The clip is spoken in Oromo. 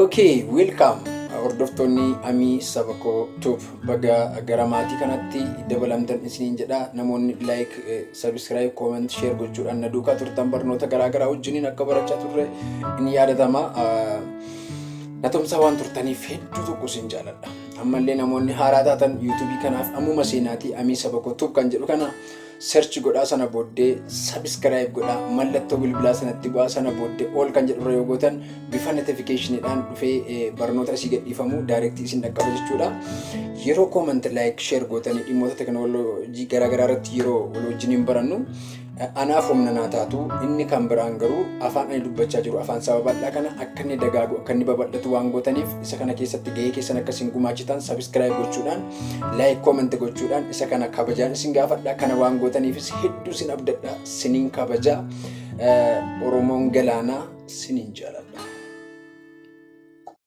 Okay, welcome. Hordoftoonni Amii Saba Koo Tube, baga gara maatii kanatti dabalamtan isiniin jedha. Namoonni like, subscribe, comment, share gochuudhaan na duukaa turtan, barnoota garaa garaa wajjiniin akka barachaa turre in yaadatama. Na tumsaa waan turtaniif hedduu tokko isin jaaladha. Ammallee namoonni haaraa taatan YouTubeii kanaaf ammuma seenaatii Amii Saba Koo Tube kan jedhu kana search godhaa, sana booddee subscribe godhaa, mallattoo bilbilaa sanatti bu'aa, sana booddee all kan jedhurra yoo gootan bifa notificationiidhaan dhufee barnoota asii gadhiifamu directii isin dhaqqaba jechuudha. Yeroo comment, like, share gootanii dhimmoota teknooloojii garaagaraa irratti yeroo wal wajjiniin barannu anaaf humna naa taatu. Inni kan biraan garuu afaan ani dubbachaa jiru, afaan saba bal'aa kana akka inni dagaagu, akka inni babal'atu waan gootaniif, isa kana keessatti gahee keessan akka isin gumaachitan subscribe gochuudhaan, like, comment gochuudhaan isa kana kabajaan isin gaafadha. Kana waan gootaniifis hedduu isin abdadha, sinin kabajaa. Oromoon galaanaa, sinin jaaladha.